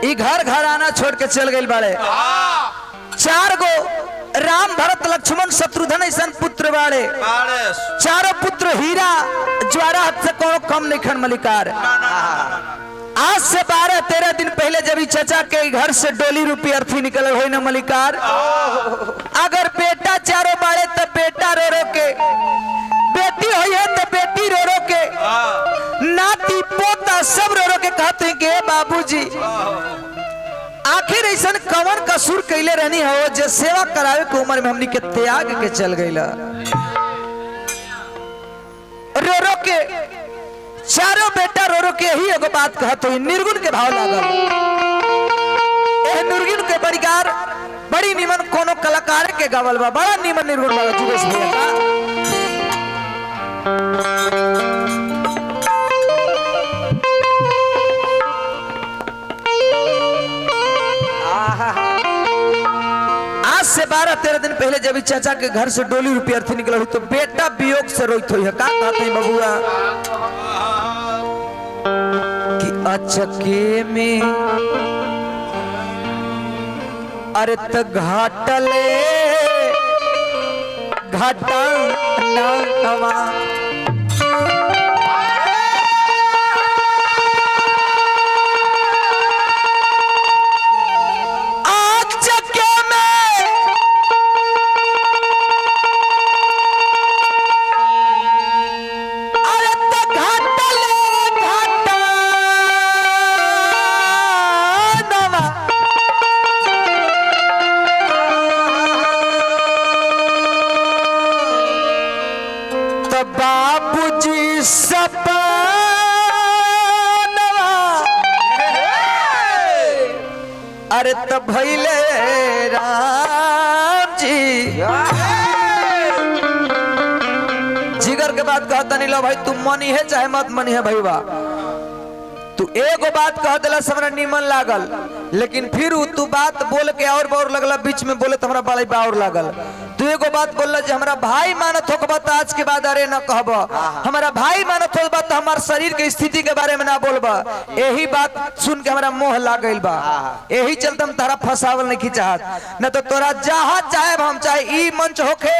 ई घर घराना छोड़ के चल गइल बाड़े। चार गो राम भरत लक्ष्मण शत्रुघ्न ऐसा पुत्र बाड़े, चारों पुत्र हीरा ज्वारा हाथ से कोनो कम नहीं खन मलिकार। आज से 12-13 दिन पहले जब चचा के घर से डोली रूपी अर्थी निकल हो न मलिकार, अगर बेटा चारों बाड़े तो बेटा रो रो के, बेटी हुई है तो बेटी रो रो के, नाती पोता सब रो रो के कहते हैं कि बाबूजी आखिर ऐसा कवन कसूर कैले रहनी हो जे सेवा करावे के उम्र में हमनी के त्याग के चल गईला। रो रो के चारों बेटा रो रो के ही एगो बात कहत हुई, निर्गुण के भाव लागल। एह निर्गुण के बरिगार बड़ी निमन कोनो कलाकार के गावल बा, बड़ा निमन निर्गुण बा जुगेश भैया का। आज से 12-13 दिन पहले जब चाचा के घर से डोली रुपये अर्थी निकल हुई तो बेटा वियोग से रोइत हुई है। का कहते हैं बबुआ कि अचके में अरे त घाटले घाटा नावा बाबूजी सपनवा अरे त भइले राम जी। जिगर के बात कहता नहीं लो भाई, तू मनी है चाहे मत मनी है भाई बा, तू एगो बात कह दिला हमरा निमन लागल, लेकिन फिर तू बात बोल के और बाउर लगला, बीच में बोले तो हमरा बड़ा बाउर लागल। तू एगो बात बोलला जे हमरा भाई मानत हो बात आज के बाद अरे न कहब, हमारा भाई मानत हो बात हमार शरीर के स्थिति के बारे में ना बोलब। यही बात सुन के हमरा मोह लाग गइल बा, यही चलते हम तारा फसावल नहीं चाहत, न तो तोरा जहाँ चाहे हम, चाहे ई मंच होखे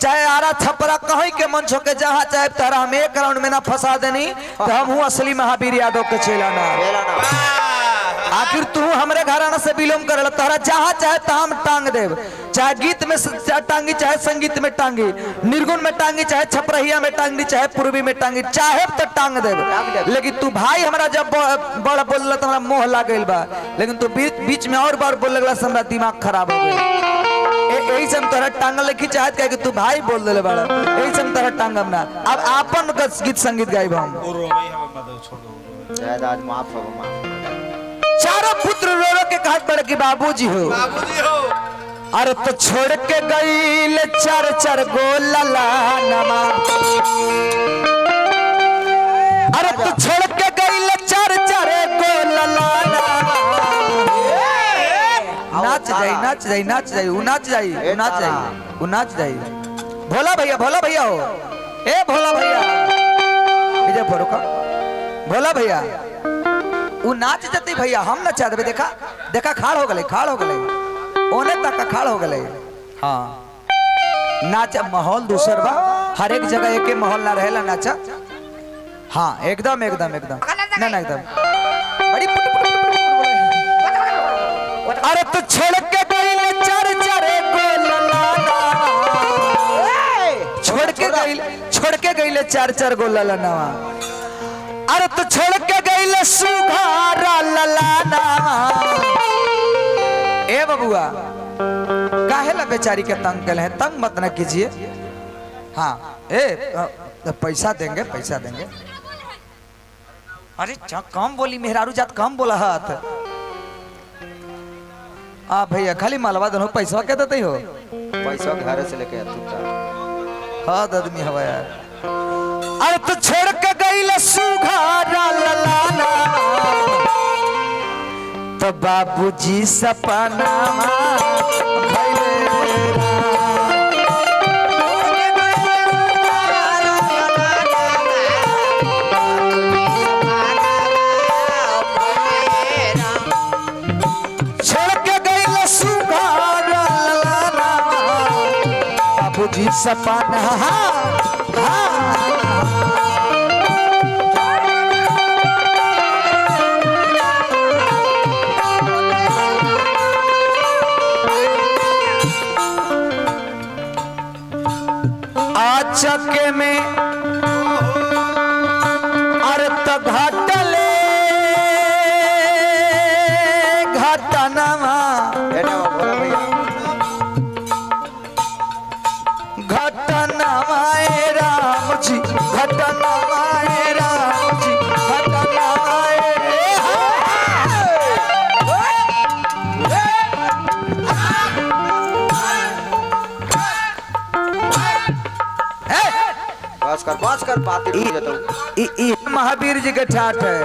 चाहे आरा छपरा कहीं के मंच होके, जहाँ चाहे तारा हम एक राउंड में ना फंसा देनी तो हम हूँ असली महावीर यादव के चेला ना। आखिर तू हमरे घराना से बिलोंग कर, तारा जहाँ चाहे तहाँ हम टांग देव, चाहे गीत में टांगी, चाहे संगीत में टांगी, निर्गुण में टांगी, चाहे छपरहिया में टांगी, चाहे पूर्वी में टांगी, चाहे तो टांग देव। लेकिन तू भाई हमारा जब बड़ा बोल तो हमारा मोह लाग गइल बा, लेकिन तू बीच में और बार बोल लगला से हमारा दिमाग खराब हो गया। यही से हम तोरा टांगल लिखी चाहत कि तू भाई बोल देले बड़ा, यही से हम तोरा टांगम ना। अब आपन गीत संगीत गाइब हम। चारों पुत्र रो रो के कहत बड़े कि बाबूजी हो, बाबूजी हो। अरे तो छोड़ के गईल चार चार गो लला नमा, अरे तो छोड़ के गईल चार चार गो लला नमा। नाच जाई नाच जाई नाच जाई उ नाच जाई उ नाच जाई उ नाच जाई। भोला भैया, भोला भैया हो, ए भोला भैया विजय का भोला भैया उ नाच जते भैया, हम नचा देबे। देखा देखा खाड़ हो गए, खाड़ हो गए, ओने तक खाड़ हो गए। हाँ नाच माहौल दूसर बा, हर एक जगह एक माहौल ना रहेला नाचा। हाँ एकदम एकदम एकदम ना ना एकदम बड़ी पुट पुट पुट पुट। अरे तो छोड़ के गईल चार चार गो लला, छोड़ के गईल, छोड़ के गईल चार चार गो लला। अरे तो छोड़ के गईल सुघारा लला। ए बबुआ काहे ला बेचारी के तंग कल है, तंग मत ना कीजिए। हाँ ए पैसा देंगे, पैसा देंगे। अरे कम बोली मेहरारू जात कम बोला हाथ। आ भैया खाली मालवा दो, पैसा के देते हो, पैसा घर से लेके तू हाँ आदमी हवा यार। अरे तो छोड़ के गईल सुघारा लला, तो बाबूजी सपना भइले। बाबूजी सपना। आचके में अर्थ घटले घटनवा घटनवा ए राम जी, घटनवा ए राम जी, घटनवा ए। बस कर, बस कर, बात ही जाता हूँ। ई महावीर जी के ठाठ है।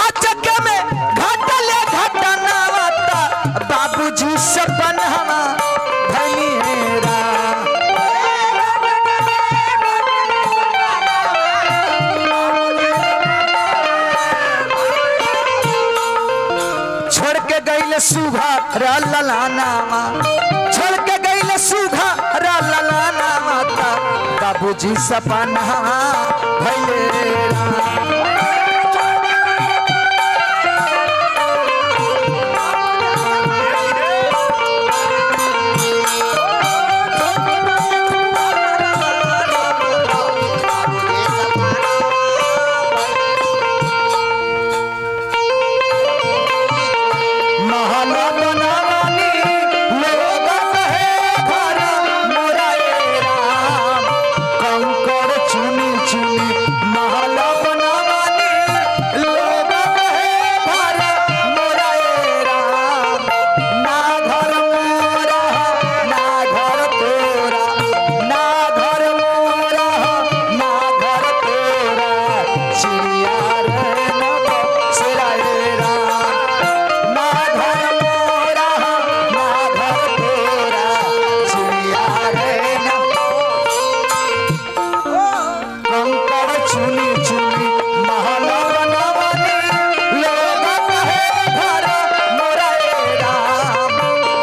आचके में घटले घटनवा बाबूजी सपनवा भनी हेरा। छोड़ के गईल सुघा ललानामा, छोड़ के गईल सुघा ललाना माता बाबूजी सपना भैले। महल बनावानी लोग कहे घर मोरा ए राम, कंकड़ चुनी चुनी महल बनावानी लोग कहे घर मोरा ए राम, ना घर मोरा ना घर तोरा, ना घर मोरा ना घर तोरा, चिड़िया रे न बसेरा ए राम, ना घर मोरा ना घर तोरा, चिड़िया रे न। कंकड़ चुनी चुनी महल बनवनी लोग कहे घर मोरा ए राम,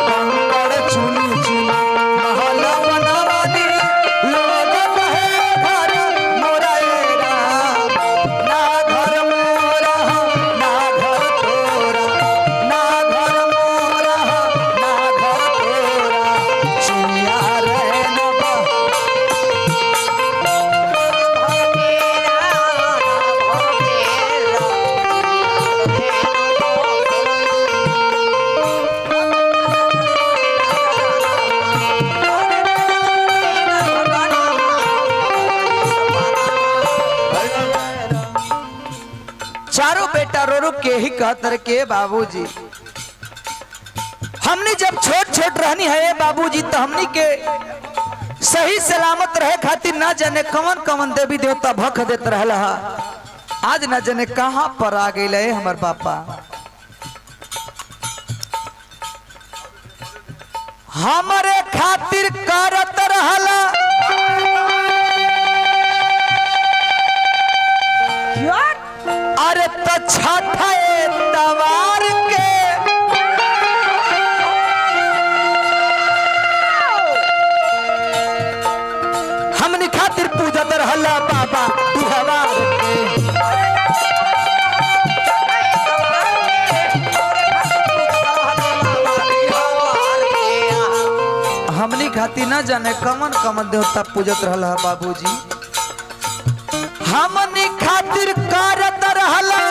कंकड़ चुनी चुनी महल बनवनी लोग कहे घर मोरा ए राम, ना घर मोरा ना घर तोरा, ना घर मोरा ना घर तोरा, चिड़िया रे न बा। चारों बेटा रो रो के ही कहत रहे के बाबूजी, हमने जब छोट छोट रहनी है बाबूजी तो हमनी के सही सलामत रहे खातिर ना जाने कवन कवन देवी देवता भख देत रहल हा, आज ना जाने कहाँ पर आ गई है हमर पापा। हमारे खातिर करत रहला अरे तो छठे तवार के हमनी खातिर पूजत रहला बाबा बिहवार के। हमनी खातिर ना जाने कमन कमन देवता पूजत रहला बाबूजी, हमनी खातिर करत रहला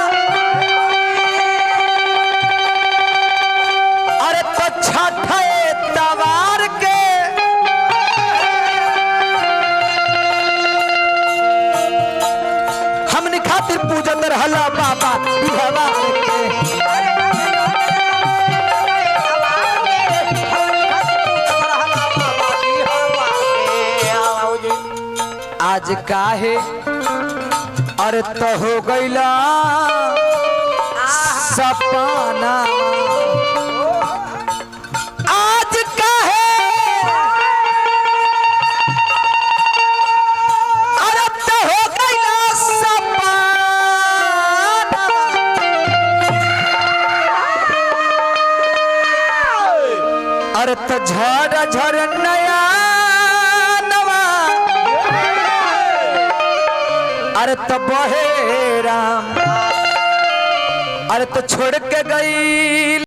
अरे तो छठे तवार के हमनी खातिर पूजत रहला बाबा बिहवार के। आज काहे अरे तो हो गईला सपना, आज काहे अरे तो हो गईला सपना, अरे तो झर झर नया नवा, अरे तो बहे राम, अरे तो छोड़ के गई।